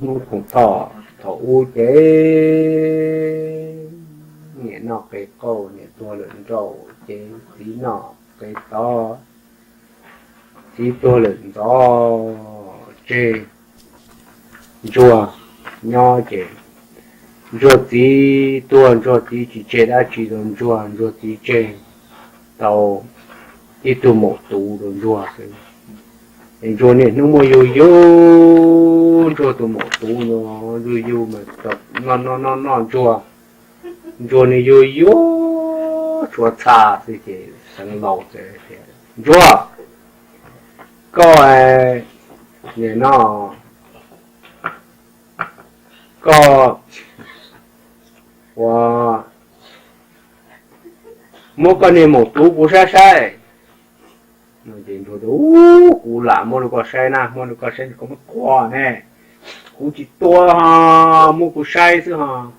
Hnub Phooj Thoj thaum ub ces niam noj qe qauj niam tuag lawm nraud ces txiv noj qe tod, txiv tuag lawm ntxov tseg ntsuag nyob ces ntsuag txiv tuag ntsuag txiv tsis tseg dab tsi rau ntsuag, ntsuag txiv tseg tau ib tug maum tuv rau ntsuag xwb. Es ntsuag niaj hnub muaj yug yug ntsuag tus maum tuv no, yug yug mas noj noj noj ntsuag, ntsuag nws yug yug tshuav txha xwb ces xeev laus txawm tias, Ntsuag, koj, nim no koj ua, muab koj niag maum tuv kuv saib saib. Ub, kuv lam muab rau koj saib na, muab rau koj saib koj muab tua ne. Kuv tsis tua ho, muab kuv saib xwb ho.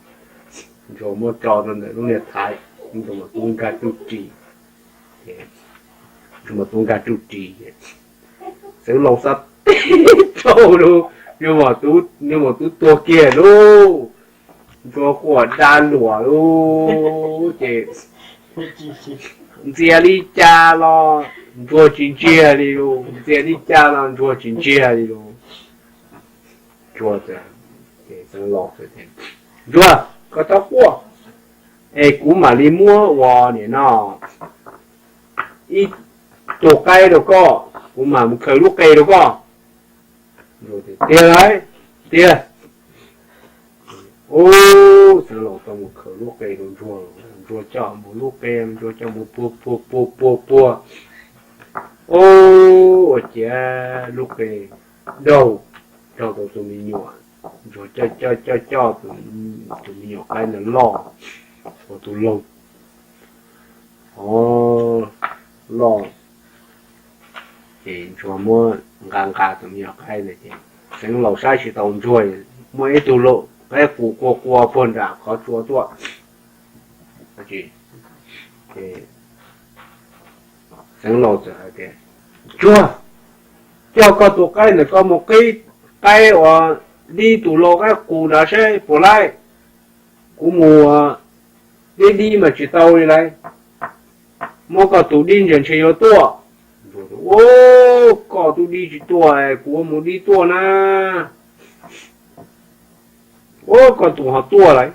Ntsuag muab tso rau ntawm lub niag thaiv, ntsuag maum tuv nkag ruj ris, ntsuag maum tuv nkag ruj ris, xeev laus xav tib rau, ntsuag maum tuv tuag kiag lauj. Ntsuag quaj da luam lauj ces ntxias li cas los ntsuag tsis ntsiag li lauj, ntxias li cas los ntsuag tsis ntsiag li lauj. Ntsuag, Ntsuag, koj txhob quaj, es kuv mam li muab ua nim no ib tug qaib rau koj, kuv mam mus khaws lub qe rau koj. Tiag lauj, tiag. Ub, xeev laus tau mus khaws lub qe rau ntsuag, ntsuag coj mus lub qe, ntsuag coj mus puag puag puag puag puag. Ub, ua ciav lub qe daug, daug rau tus me nyuam, ntsuag coj coj coj coj tus me nyuam qaib ntawd loj ua tus laug. Loj ces ntsuag muab nqa nqa tus me nyuam qaib ntawd ces xeev laus saib tsis taus ntsuag, muaj ib tug lau qaib qus qua qua puag nram qhov tsua tuaj. Xeev laus txawm hais tias, Ntsuag, coj koj tus qaib ntawm koj mus qib qaib uas dib tus lau qaib qus nrad seb puas laib. Kuv mus dib dib mas tsis tau li lauj. Muab koj tus dib ntsia ntshe yuav tuaj. Ub, koj tus dib tsis tuaj, kuv ua mus dib tuaj na. Ub, koj tus ho tuaj lauj.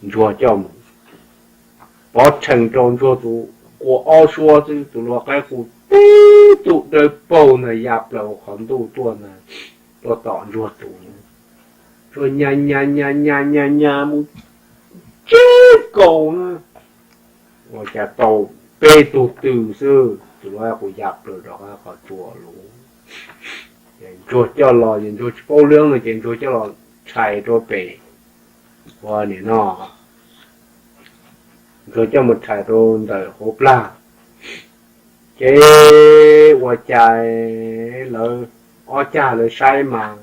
Ntsuag coj mus, pov rhees rau ntsuag tus qua ob suab xwb, tus lau qaib qus tib tug dawb paug ntag ya plaws qhov ntuj tuaj ntag, tuaj tom ntsuag tus. Ntsuag nyas nyas nyas nyas nyas nyas mus tsib kaus na, ua cas tau peb tug tw xwb, tus lau qaib qus ya plaws rau qhov tsua lauj. Ntsuag coj los, ntsuag tsis paub lwb no ces ntsuag coj los rhais rau pem, ua nim no, ntsuag coj mus rhais rau ntawm hauv plag. Ces ua cas lawv ob cag lawv saib mas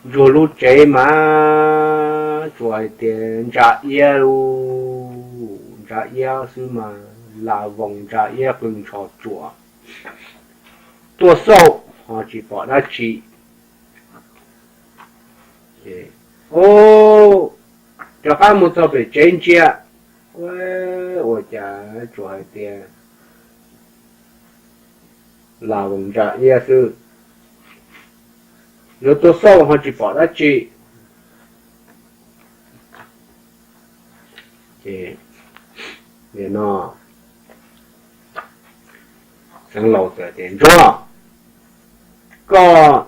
ntsuag lub tsev mas tsuas hais tias ntsa iab lauj, ntsa iab xwb mas, las voos ntsa iab qw ntsho tsuas. Tuaj xauj ho tsis pom dab tsi. Rov qab mus txog pem tsev ntsia, ua cas tsuas hais tias las voos ntsa iab xwb. Yuav tuaj xauj ho tsis pom dab tsi. Ces no, Xeev Laus txawm tias, Ntsuag, koj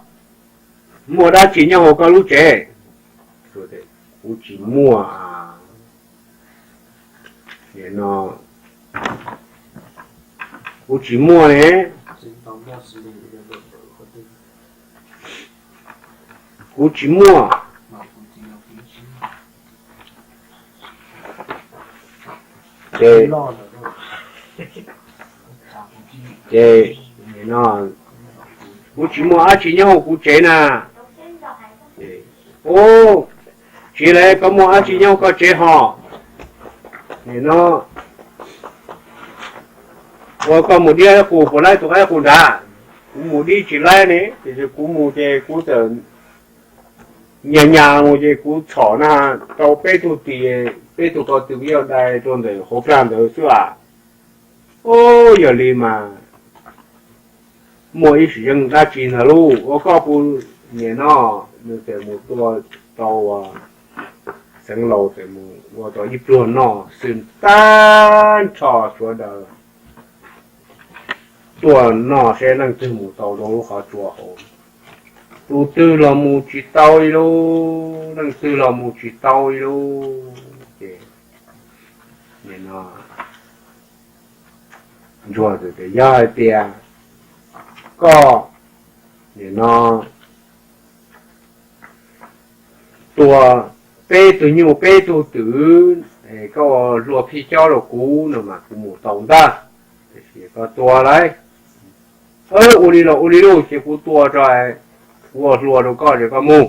muaj dab tsi nyob hauv koj lub tsev? Kuv tsis muaj. No, kuv tsis muaj ne. Kuv tsis muaj. Ces, ces, no, kuv tsis muaj dab tsi nyob hauv kuv tsev na. Ub, tsis li, koj muaj dab tsi nyob hauv koj tsev hos? No, Ua koj mus dib qus puas laib tus qaib qus nrad? Kuv mus dib tsis laib ne, tiam sis kuv mus ces kuv txawm nyas nyas mus ces kuv txhom na tau peb tug tis, peb tug ko tw yog dai rau ntawm hauv plag ntawd xwb as. Ub, yog li mas muaj ib sim zeej dab tsi ntag lauj, ua koj puas niam no. Nws txawm mus tua tau, xeev laus txawm mus ua tau ib pluag noj xwb tag nrho sawv daws tuaj noj seb leej twg mus tau rau lub qhov tsua hauv. Tus twg los mus tsis tau li lauj, leej twg los mus tsis tau li lauj. Ces nim no ntsuag tias, yog hais tias koj nim no tua peb tug nyuj peb tug twm, koj ua hlua phij chob rau kuv no mas kuv mus tau ntag. Tiam sis koj tua lauj. Ua li los ua li lauj, ces kuv tua tso, kuv ua hlua rau koj ces koj mus.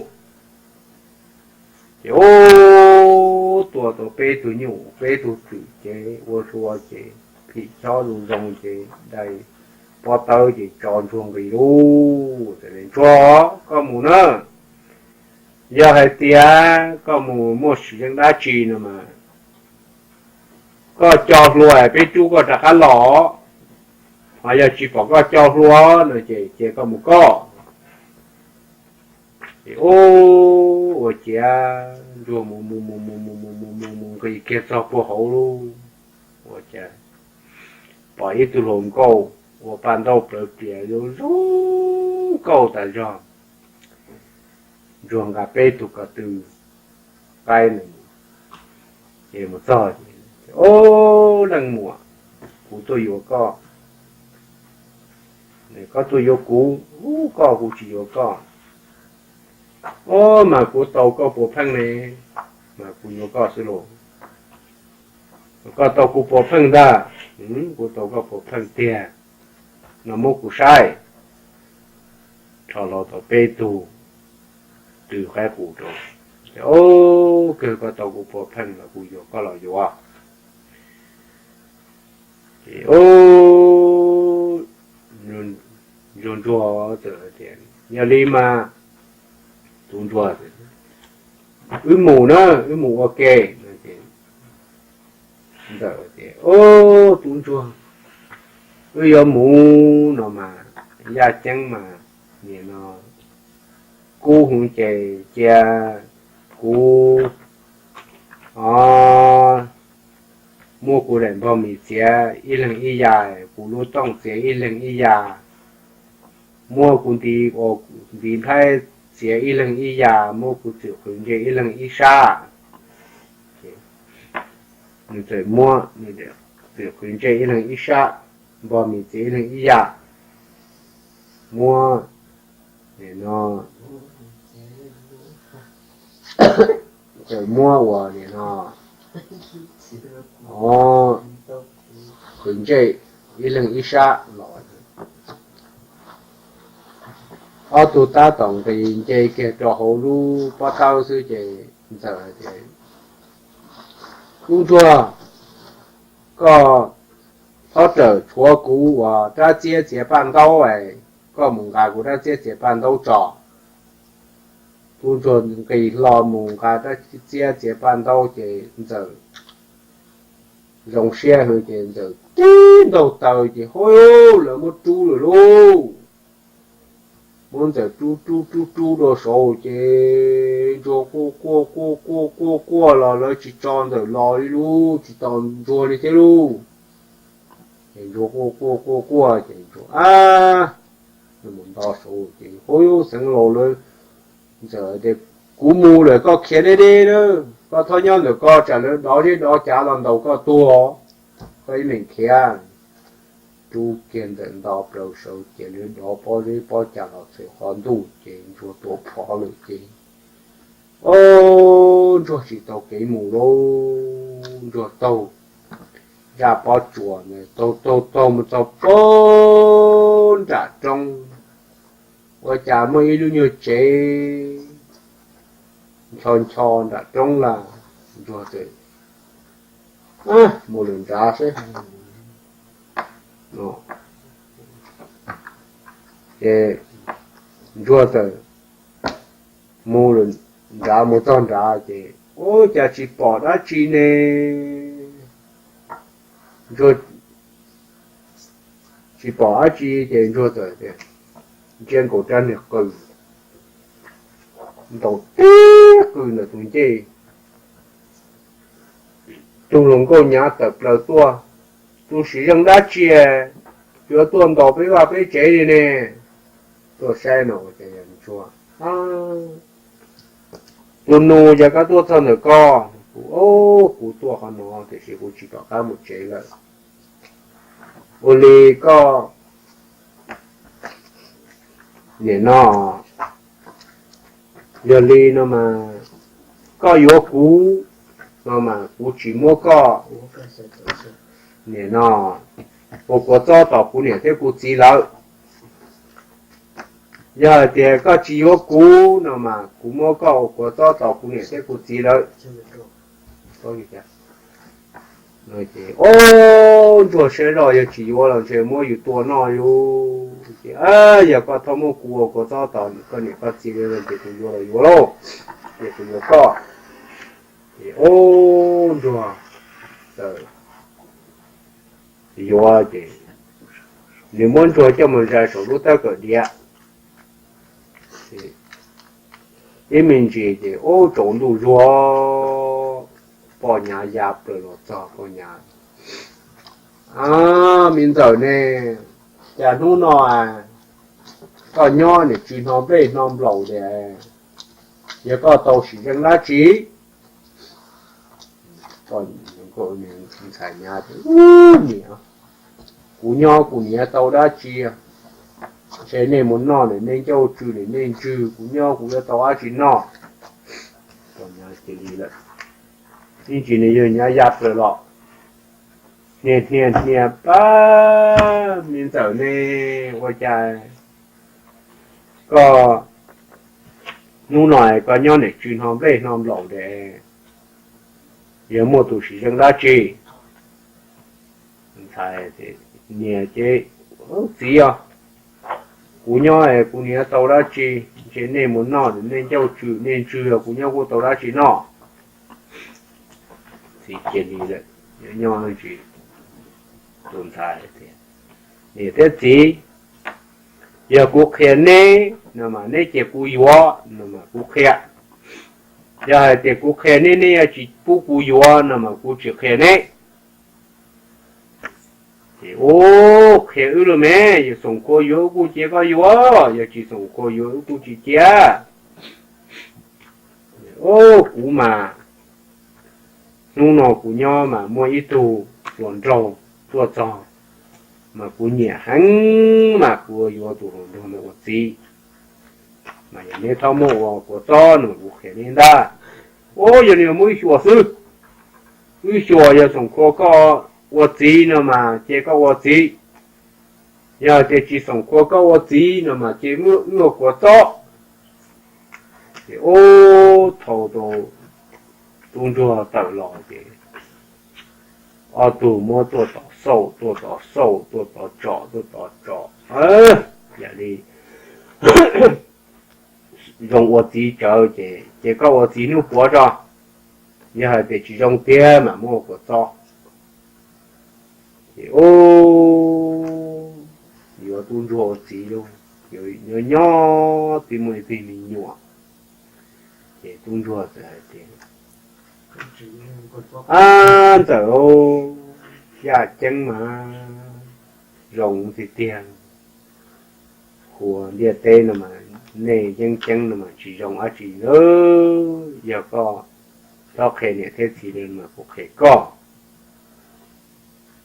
Ces ub, tua tau peb tug nyuj peb tug twm ces ua hlua ces phij chob zoo zoo ces dai pob tawb ces tso ntsuag nqis lauj. Txawm tias, ntsuag, koj mus na, yog hais tias koj mus muaj sim zeej dab tsi no mas koj co hlua peb rub koj rov qab los, ho yog tsis pom koj co hlua no ces cia koj mus koj. Ces ub, ua ciav ntsuag mus mus mus mus mus mus mus mus mus nqis kiag txog puag hauv lub, ua cas pom ib tug hluas nkauj ua paj ntaub plawv plias zoo zoo nkauj tas zog. Ntsuag nqa peb tug ko tw qaib mus, ces mus txog ces, ob, leej muam, kuv tuaj yuav koj. Koj tuaj yuav kuv, ub, koj, kuv tsis yuav koj. Ob, mas kuv tau koj puas pheej ne? Mas kuv yuav koj xwb lauj. Koj tau kuv puas pheej ntag? Kuv tau koj puas pheej tiag no muab kuv saib. Rho los tau peb tug tw qaib qus rau. Ces, ob, kawg, koj tau kuv puas pheej los kuv yuav koj los yuav. Ces, ob, ntsuag ntsuag txawm tias, yog li mas tus ntsuag, wb mus na, wb mus ua ke. Ntxawm tias, ob, tus ntsuag, wb yuav mus no mas yaj ceeb mas nim no kub heev ces cia kuv, o, muab kuv daim npog mis txiav ib leeg ib yam, kuv lub tooj txiav ib leeg ib yam, muab kuv ntiv, ntiv nplhaib txiav ib leeg ib yam, muab kuv txwm qhwv ntsej ib leeg ib sab. Nws txawm muab txwm qhwv ntsej ib leeg ib sab, npog mis txiav ib leeg ib yam, muab, nim no, txawm muab uas nim no, o, qhwv ntsej ib leeg ib sab los. Ob tug tab tom nqis nce kiag rau hauv lub pob tawb xwb ces Ntxawm hais tias, tub ntsuag, koj txhob rawm tshuav kuv uas rab txiab txiav paj ntaub, koj mus nqa kuv rab txiab txiav paj ntaub tso. Tub ntsuag nqis hlo mus nqa rab txiab txiav paj ntaub ces Ntxawm zoo siab hwv ces Ntxawm tib ntaug taw ces, hov, lawv muab rub lawm lauj. Muab Ntxawm rub rub rub rub rau saud ces ntsuag quaj quaj quaj quaj quaj quaj los lawv tsis tso Ntxawm los li lauj, tsis tos ntsuag li thiab lauj. Ces ntsuag quaj quaj quaj quaj ces ntsuag ab, mus nto saud ces, hov, xeev laus lawv, Ntxawm tias, kuv mus lawm koj khiav deb deb na, koj txhob nyob ntawm ko tsam lawv dov zeb dov cav los ntaus koj tuag, koj ib leeg khiav. Rub kiag Ntxawm nto plaws saud ces lawv dov pob zeb pob cav los txhais qhov ntuj ces ntsuag tuag phov lawm ces, o, ntsuag tsis tau kev mus lauj. Ntsuag taug zaj pob tsuas taug taug taug mus txog puag nram roob, ua cas muaj ib lub nyuag tsev ncho ncho nram roob lawm. Ntsuag txawm mus lawm nrad seb, Ces ntsuag txawm mus nrad, mus txog nrad ces ua cas tsis pom dab tsi ne. Ntsuag tsis pom dab tsi ces ntsuag txawm tias, ntsia nkaus rab niag qws, ntaus tib qws ntawm tus ncej, tus hluas nkauj nyav tawm plaws tuaj. Tus sim zeej dab tsi yuav tuaj ntaus peb vaj peb tsev li ne? Tuaj saib no ua cas yog ntsuag. Tus nus, cas koj tuaj txog ntawm ko? Kuv, kuv tuaj qhov no tiam sis kuv tsis pom qab mus tsev lawm. Ua li koj, nim no, yog li no mas koj yuav kuv no mas kuv tsis muab koj, nim no, ua kua txob tos kuv niam thiab kuv txiv lawm. Yog hais tias koj tsis yuav kuv no mas kuv muab koj ua kua txob tos kuv niam thiab kuv txiv lawm. Ces, o, ntsuag siab zoj, yog tsis yuav los ntshe muab yus tua noj yus. Ces, yog koj txhob muab kuv ua kua txob tos koj niam koj txiv li ces kuv yuav los yuav lauj, ces kuv yuav koj. Ces, o, ntsuag txawm yuav ces nws muab ntsuag coj mus zais saum lub tawb kawm diav. Ib me ntsis ces ub tsaus ntuj zuag, poj nyav ya plaws los txog poj nyav, a, me ntxawm ne, cas hnub no koj nyob niam tsw hno nplej hno nplaum li, yog koj tau sim zeej dab tsi? Ntxhais nyav, niam, kuv nyob kuv niam tau dab tsi? Ntshe nej mus noj niam nej ncauj tsw niam nej ntswg, kuv nyob kuv yuav tau dab tsi noj? Cia li lawm, ib ntsis nws yawg nyav ya plaws los, hnia hnia hnia, pab me ntxawm ne, ua cas koj hnub no koj nyob niam tsw hno nplej hno nplaum li, yog muaj tus sim zeej dab tsi? Ntxhais, niam ces, txiv os, kuv nyob kuv niam tau dab tsi? Ntshe nej mus noj nej ncauj tsw nej ntswg, kuv nyob kuv tau dab tsi noj? Txiv cia li lawm, nyob ntsis. Tus ntxhais tias, niam thiab txiv, yog kuv qhia neb no mas neb cia kuv yuav no mas kuv qhia. Yog hais tias kuv qhia neb, neb yuav tsis pub kuv yuav no mas kuv tsis qhia neb. Ces, ub, qhia wb los me, yog xoom kua yuav wb kuj cia koj yuav, yog tsis xoom kua yuav wb kuj tsis cia. Ub, kuv mas hnub no kuv nyob mas muaj ib tug hluas nraug tuaj txog, mas kuv nyiam heev, mas kuv yuav tus hluas nraug ntawd ua txiv. Mas yog neb txhob muab ua kua txob no kuv qhia neb ntag. Ub, yog li muab ib xyuas xwb, ib xyuas yog xoom kua koj ua txiv no mas cia koj ua txiv, yog tias tsis xoom kua koj ua txiv no mas cia wb ua kua txob. Ces ub, thaum tus tub ntsuag tawm los ces ob tug muab tuaj tom xauj, tuaj tom xauj, tuaj tom tsom, tuaj tom tsom, yam li zoo ua txiv tsawv ces, ces koj ua txiv hnub puav tso, yog hais tias tsis zoo tiag mas muab ua kua txob. Ces ub, yuav tub ntsuag ua txiv lauj, yuav nyob nyob twb muaj ib tug me nyuam. Ces tub ntsuag txawm hais tias, ab, ntxawm, yaj ceeb mas zoo tiag tiag, hu ua ntiaj teb no mas nej yeeb ceeb no mas tsis zoo dab tsi na. Yog koj txhob qhia niam thiab txiv li mas kuv qhia koj.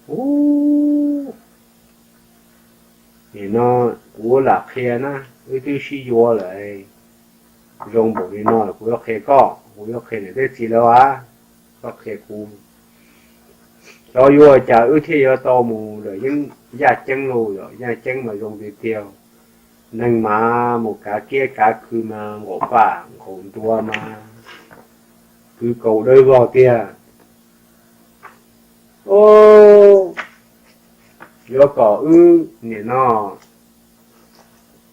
Ub, nim no kuv lam qhia na, wb twb sib yuav lawm, zoo npaum li no kuv yuav qhia koj, kuv yuav qhia niam thiab txiv lawv as, koj qhia kuv. Xyov yuav ua cas wb thiaj yuav tau mus lawm, yeej yaj ceeb lauj, yog yaj ceeb mas zoo tiag tiag. Neeg mas mus kav kiab kav khw mas nqaum pam nqaum ntuav mas kwv kaus dawb vog tiag. Ub, yuav kom wb nim no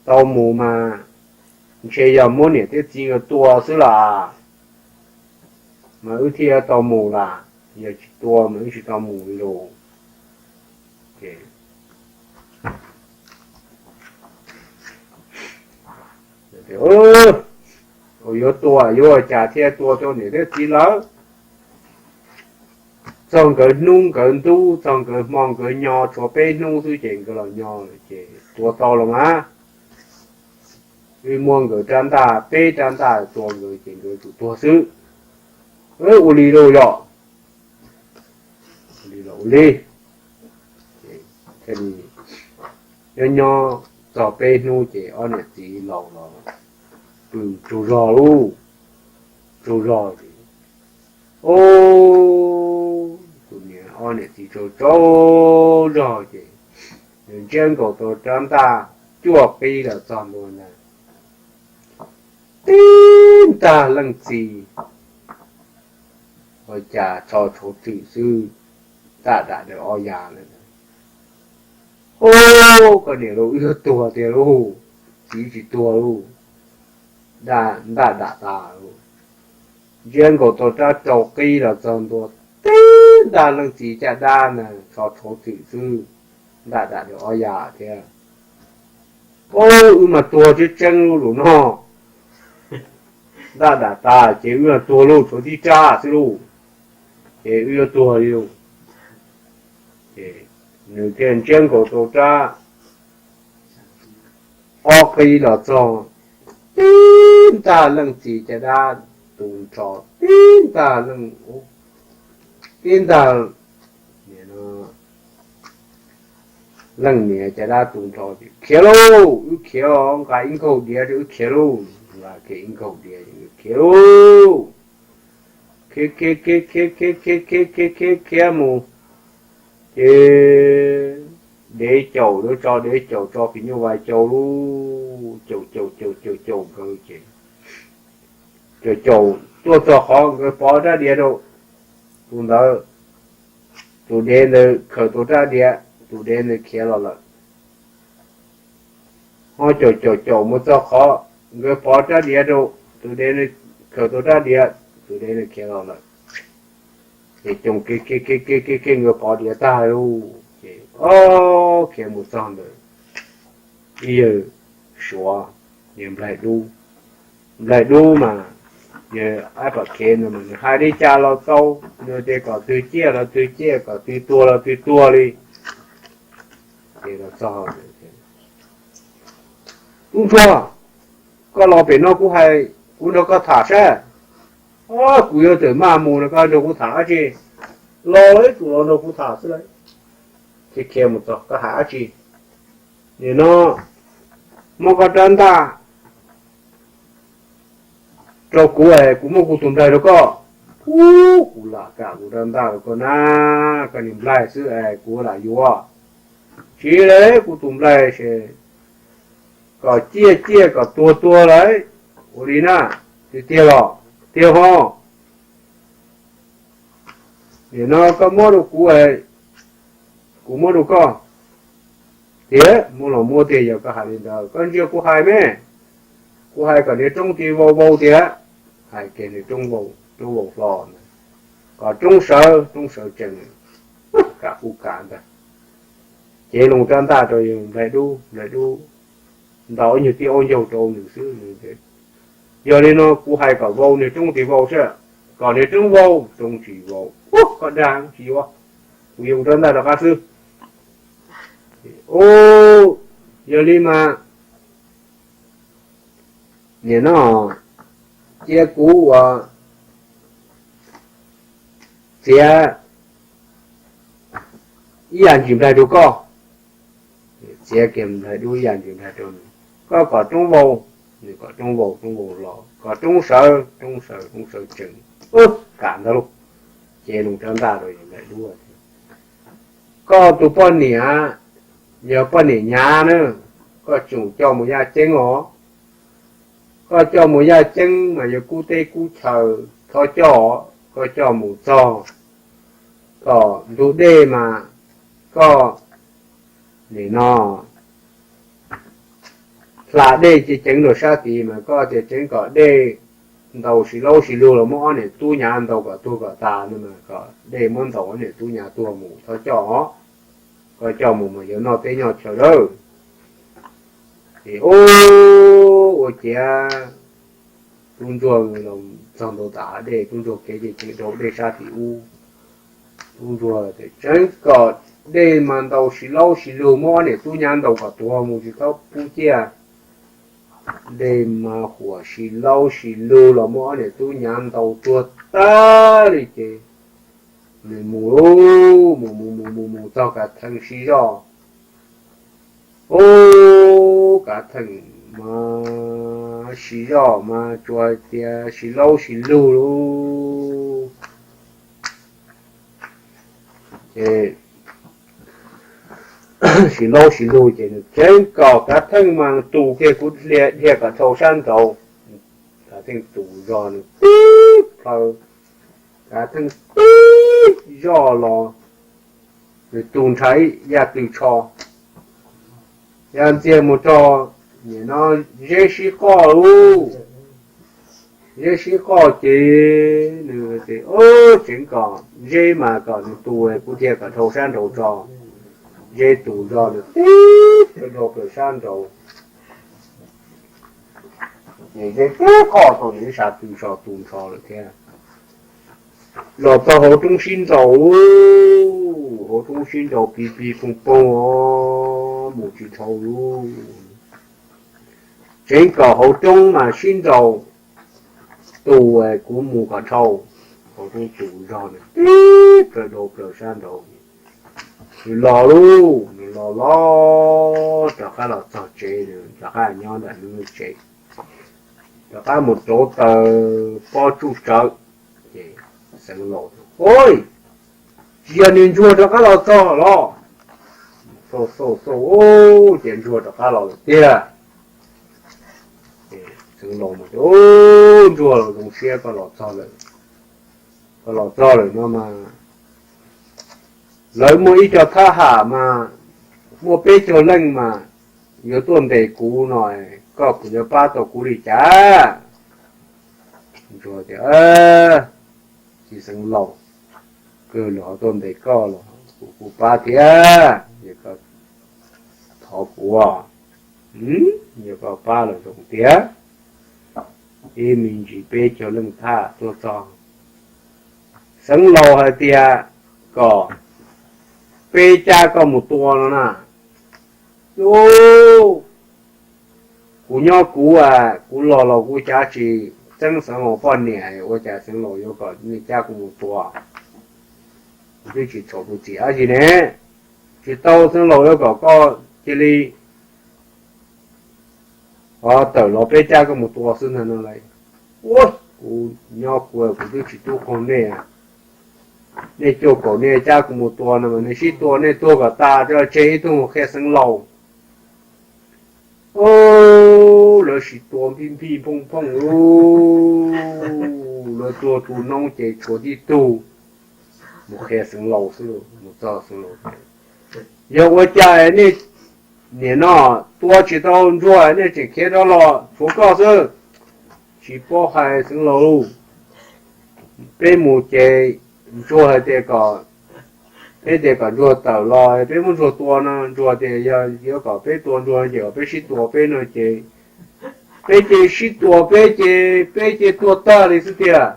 tau mus mas ntshe yog muab niam thiab txiv nkawd tua xwb las, mas wb thiaj tau mus las, yog tsis tua mas wb tsis tau mus li lauj. Yuav tua yuav ua cas thiaj tua tau niam thiab txiv lawv? Txog nkawd hnub nkawd ntuj, txog nkawd hmo nkawd nyo, tshuav peb hnub xwb ces nkawd los nyo lawm ces tua tau los mas. Wb muab nkawd rab ntaj, peb rab ntaj tua nkawd ces nkawd tsum tuag xwb. Ua li lauj yog li los ua li. Nyob nyob txog peb hnub ces ob niam txiv laus los pw tsaug zog lauj, tsaug zog ces, o, tus niam ob niam txiv tsaug tsaug zog ces nws ntsiab nkaus tau rab ntaj cuaj qib los txog ntua ntag. Tib ntag leej txiv, ua cas tsho tshauv twm xwb, ntaj dam dam ob yav lawm. Ub, koj niam lauj, wb yuav tuag tiag lauj, txiv tsis tuag lauj, ntaj dam tas lauj. Ntsiab nkaus tau rab rau qib los txog ntua, tib ntag leej txiv caj dab na, tsho tshauv twm xwb, ntaj dam dam ob yav thiab. Ub, wb mas tuag tseeb tseeb lauj lus no. Ntaj dam tas ces wb mas tuag lauj, tshuav tib rab xwb lauj, ces wb yuav tuag li lauj. Nws thiaj ntsiab nkaus tau rab ob qib los txog, tib ntag leej txiv caj dab tu nrho, tib ntag leej, tib ntag leej niam caj dab tu nrho, khiav lauj, wb khiav, nqa ib nkaug diav rau wb khiav lauj, nqa kiag ib nkaug diav, khiav lauj, khiav khiav khiav khiav khiav khiav khiav khiav khiav mus, ces dev caum, lawv tso dev caum, tso phim nyuj vais caum lauj, caum caum caum caum caum nkawd ces caum caum tuaj txog qhov nkawd pov rab diav rau, tus ntawd, tus dev ntawd khaws tau rab diav, tus dev ntawd khiav los lawm. Ho caum caum caum mus txog qhov nkawd pov rab diav rau, tus dev khaws tau rab diav, tus dev ntawd khiav los lawm. Ces coom kiag kiag kiag kiag kiag nkawd pov diav tag lauj, ces o, khiav mus txog ntawm ib yawg Suav, yawg Nplaig Dub. Nplaig Dub mas, yawg Aib Pam Khev ntawd mas nws hais li cas los tau, nws tias kom twg ciaj los twg ciaj, kom twg tuag los twg tuag li. Ces los txog, tub ntsuag, koj los pem no kuv hais, kuv nrog koj tham saib. Kuv yuav tawm maj mus no, koj nrog kuv tham dab tsi? Los ib tug los nrog kuv tham xwb lauj. Khiav khiav mus txog, koj hais dab tsi? Nim no muab koj rab ntaj rau kuv es kuv muab kuv tus nplaig rau koj. Ub, kuv lam kam kuv rab ntaj rau koj na, koj niag nplaig xwb es kuv lam yuav. Tsis li, kuv tus nplaig ces kom ciaj ciaj kom tuag tuag lawm. Ua li na, tiag tiag los? Tiag ho. Nim no koj muab rau kuv, kuv muab rau koj. Tiag, muab los muab tiag, yog koj hais li ntawd koj ntsia kuv hais me. Kuv hais kom niag roob ti vau vau tiag. Hais kiag niag roob vau, roob vau hlo ntag, kom roob sawv, roob sawv tsees, kam kuv kam ntag. Cev loo rab ntaj rau yawg Nplaig Dub, Nplaig Dub ntaus ib nyuag tib aub ncaug rau nws xwb. Yog li no kuv hais kom vau niag roob ti vau saib, kom niag roob vau, roob tsis vau. Ub, koj dag tsis yuav, kuv yuav kuv rab ntaj rov qab xwb. Ub, yog li mas nim no cia kuv ua txiav ib yam ntsis nplaig rau koj. Txiav kiag Nplaig Dub ib yam ntsis nplaig rau nws. Koj kom roob vau, nws kom roob vau, roob vau los, kom roob sawv, roob sawv, roob sawv tsees. Ub, kam ntag lauj. Cev loo rab ntaj rau yawg Nplaig Dub. Koj tus poj niam yog poj niam hnyav na, koj tseem coj mus yaj ceeb os. Koj coj mus yaj ceeb mas yog kub teb kub chaw, thov coj, koj coj mus txog tom ntug dej mas koj nim no hla dej ceev ceev rau sab tid mas koj tias tseev kom dej ntaus sib laub sib lug los muab ob niam tub nyav ntaus kom tuag kom tas no mas kom dej muab ntaus ob niam tub nyav tuag mus txhob coj os. Koj coj mus mas yuav noj teb nyob chaw lawm. Ces ua ciav tub ntsuag los txog ntua tom hav dej, tub ntsuag kev ces ceev rau dej sab tim ub. Tub ntsuag tias tseev kom dej mas ntaus sib laub sib lug muab ob niam tub nyav ntaus kom tuag mus tsis txhob pub ciaj. Dej mas huam sib laub sib lug los muab ob niam tub nyav ntaus tuag tag li ces nws mus, mus mus mus mus mus txog kav theej sib zoj. Ub, kav theej mas sib zoj mas tsuas hais tias sib laub sib lug lauj. Ces sib laub sib lug ces nws tseev kom kav theej mas tus kiag kuv dhia kom dhau sab nraud. Kav theej tus zog nws tib plhaw, kav theej tib zoj los nws tus nrhav ib yam twg tsho, ya ntxiag mus rau nim no zeb sib qoj lauj. Zeb sib qoj ces nws tias tseev kom zeb mas kom nws tus kuv dhia kom dhau sab nraud tso. Zeb tus zog nws tib plhaw dhau plaws sab nraud. Ces zeb tib qoj tau nws ib sab twg tsho tu nrho lawm thiab. Los txog hauv roob sib nraus lauj, hauv roob sib nraus pig pig poog poog os, mus tsis dhau lauj. Tseev kom hauv roob mas sib nraus, tus kuv mus kom dhau. Hauv roob tus zog nws tib plhaw dhau plaws sab nraud. Nws los lauj, nws los los rov qab los txog tsev, nws rov qab nyob ntawm nws tsev, rov qab mus rauv taws pob tsuj tsawv. Ces Xeev Laus, ub, tsis yog niag ntsuag rov qab los txog los? Xauj xauj xauj, ces ntsuag rov qab los lawm tiag. Xeev Laus, ub, ntsuag los zoo siab koj los txog lawm, koj los txog lawm no mas lawv muaj ib co thab ham mas muaj peb caug leej mas yuav tuaj ntes kuv no, koj puas yuav pab tau kuv li cas? Ntsuag tias, txiv Xeev Laus, kawg los ho tuaj ntes koj los kuv kuj pab thiab, thov kuv, yog koj pab los zoo tiag. Ib me ntsis peb caug leej thab tuaj txog, Xeev Laus hais tias kom peb cab koj mus tua no na. Ub, kuv nyob kuv, kuv los los kuv xav tsis txeeb Xeev Laus poj niam, ua cas Xeev Laus yuav kom nej cab kuv mus tua? Kuv twb tsis tshua txim dab tsi ne. Tsis tau, Xeev Laus yuav kom koj cia li tawm los peb cab koj mus tua xwb ntag no lauj. Ua, kuv nyob kuv, kuv twb tsis tub qaug nej. Nej cuaj kaum nej cab kuv mus tua no mas nej sib tua nej tuag kom tas, tseg ib tug mus qhia Xeev Laus. Ub, lawv sib tua npij npij phooj phooj lauj, lawv tuag tu noob ces tshuav tib tug mus qhia Xeev Laus xwb, mus txog Xeev Laus, yog ua cas nej nim no tua tsis tau ntsuag nej tseem khiav rov los, tshuav koj xwb? Tsis paub hais, Xeev Laus lauj. Peb mus ces ntsuag hais tias kom, peb tias kom ntsuag tawm los peb muab ntsuag tua no, ntsuag tias yog yuav kom peb tua ntsuag ces kom peb sib tua peb no ces, peb ces sib tua peb ces, peb ces tuag tag li xwb tiag.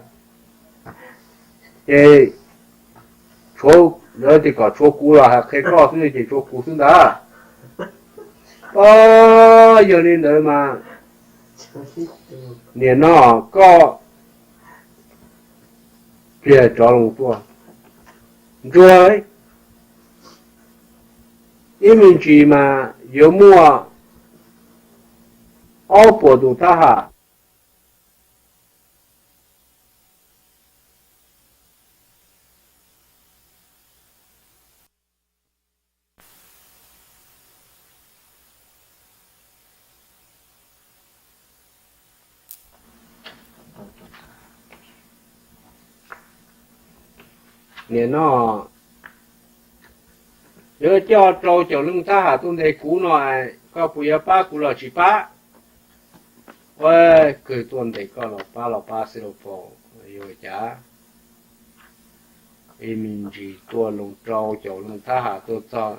Ces tshuav, lawv tias kom tshuav kuv los hais qhia koj xwb ces tshuav kuv xwb ntag. Ub, yog li ntawd mas nim no koj pliag rov los tuaj, ntsuag, ib me ntsis mas yuav muaj ob puas tus thab ham. Nim no Yuav coj rau caum leej thab ham tuaj ntes kuv no, koj puas yuav pab kuv los tsis pab? Ua, kawg tuaj ntes koj los pab los pab xwb lauj paus, yuav cas? Ib me ntsis tuaj loo rau caum leej thab ham tuaj txog.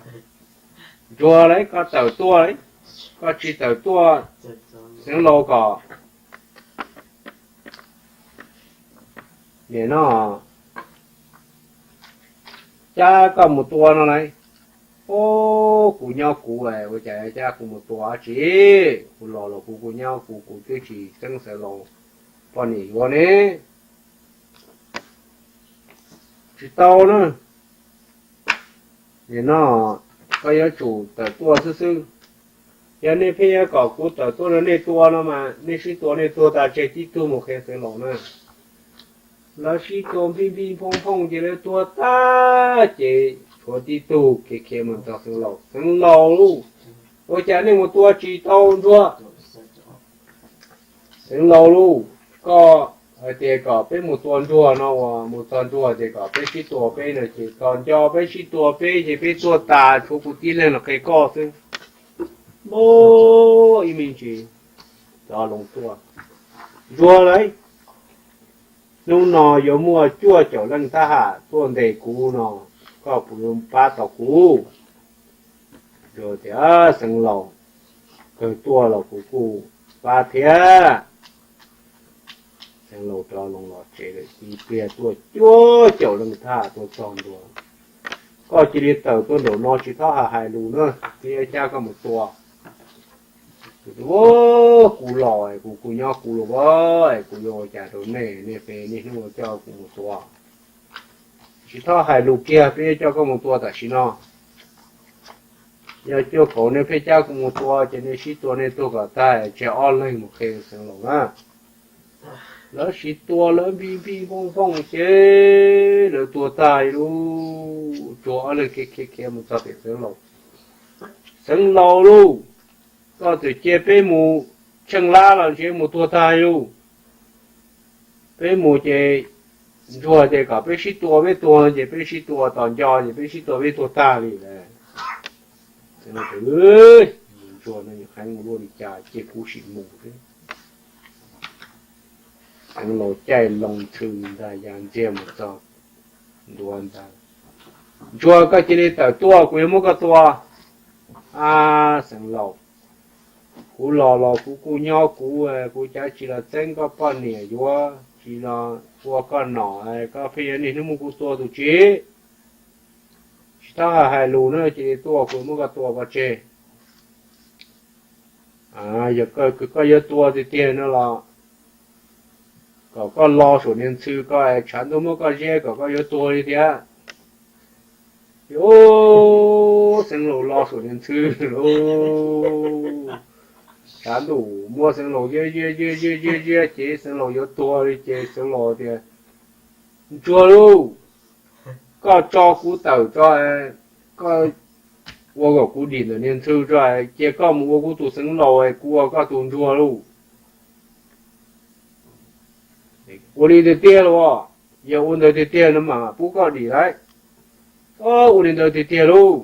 Ntsuag lauj, koj tawm tuaj lauj, koj tsis tawm tuaj, Xeev Laus kom nim no cab koj mus tua no lauj. Ub, kuv nyob kuv, ua cas cab kuv mus tua dab tsi? Kuv los los kuv, kuv nyob kuv, kuv twb tsis txeeb Xeev Laus poj niam yuav ne. Tsis tau na. Nim no koj yuav tsum tawm tuaj xwb xwb. Yog nej pheej yuav kom kuv tawm tuaj rau nej tua no mas nej sib tua nej tuag tas tseg tib tug mus qhia Xeev Laus na. Lawv sib tua npij npij nphooj nphooj ces lawv tuag tag ces tshuav tib tug khiav khiav mus txog Xeev Laus. Xeev Laus lauj, ua cas nej mus tua tsis tau Ntsuag? Xeev Laus lauj, koj hais tias kom peb mus tua Ntsuag no uas mus txog Ntsuag tias kom peb sib tua peb no ces txog nco peb sib tua peb ces peb tuag tas tshuav kuv tib leeg los qhia koj xwb. Ub, ib me ntsis rov loo tuaj. Ntsuag lauj, hnub no yuav muaj cuaj caum leej thab ham tuaj ntes kuv no, koj puas yuav pab tau kuv? Ntsuag tias, Xeev Laus, kawg tuaj los kuv kuj pab thiab. Xeev Laus rov loo los tsev lawm, tib pliag tuaj cuaj caum leej thab tuaj txog Ntsuag. Koj cia li tawm tuaj nraum no tsis txhob hais lus na, peb yuav cab koj mus tua. Kuv los kuv, kuv nyob kuv los, kuv yuav ua cas rau nej, nej peb niaj hnub coj kuv mus tua. Tsis txhob hais lus kiag, peb yuav coj koj mus tua tam sim no. Yog cuaj kaum nej pheej cab kuv mus tua ces nej sib tua nej tuag kom tag tseg ob leeg mus qhia Xeev Laus na. Lawv sib tua lawv npij npij nphooj nphooj ces lawv tuag tag li lauj, tshuav ob leeg khiav khiav khiav mus txog pem Xeev Laus. Xeev Laus lauj, koj txawm cia peb mus tsheej lab los ntshe mus tuag tag li lauj. Peb mus ces Ntsuag tias kom peb sib tua peb tuag ces peb sib tua tos nco ces peb sib tua peb tuag tag li lauj. Ntsuag no heev ua luaj li cas cia kuv sim mus. Xeev Laus caij loo ntxhw ntag ya ntxiag mus txog ntua ntawd. Ntsuag, koj cia li tawm tuaj kuv yuav muab koj tua. A, Xeev Laus, kuv los los kuv kuj nyob kuv, kuv cav tsis los txeeb koj poj niam yuav, tsis los ua koj nom, koj pheej yuav niaj hnub muab kuv tua tus tsi? Tsis txhob hais lus na, cia li tuaj kuv muab koj tua pov tseg. Yog koj yuav tua tiag tiag no los kom koj lo saum niag ntxhw ko, tshav ntuj muab koj ziab kom koj yuav tuag li thiab. Ces Xeev Laus lo saum niag ntxhw lauj. Tshav ntuj muab Xeev Laus ziab ziab ziab ziab ziab ziab ces Xeev Laus yuav tuag li ces Xeev Laus tias, Ntsuag lauj, koj tso kuv tawm tso, koj ua kom kuv dim ntawm niag ntxhw tso, cia koj mus ua kuv tus Xeev Laus, kuv ua koj tus Ntsuag lauj. Ua li tiag tiag lauj? Yog ua ntawd tiag tiag no mas pub koj dim lauj. Ua li ntawd tiag tiag lauj.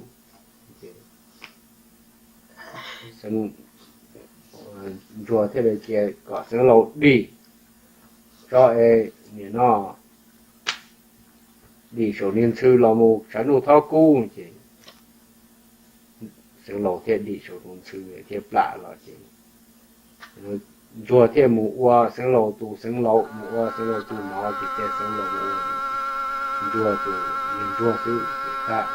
Ntsuag thiaj li cia kom Xeev Laus dim tso es nim no dim saum niag ntxhw los mus tshav ntuj thob kub ces Xeev Laus thiaj dim saum tus ntxhw thiaj plam los ces Ntsuag thiaj mus ua Xeev Laus tus Xeev Laus, mus ua Xeev Laus tus nov ces cia Xeev Laus mus ua Ntsuag tus, Ntsuag xwb ces tag.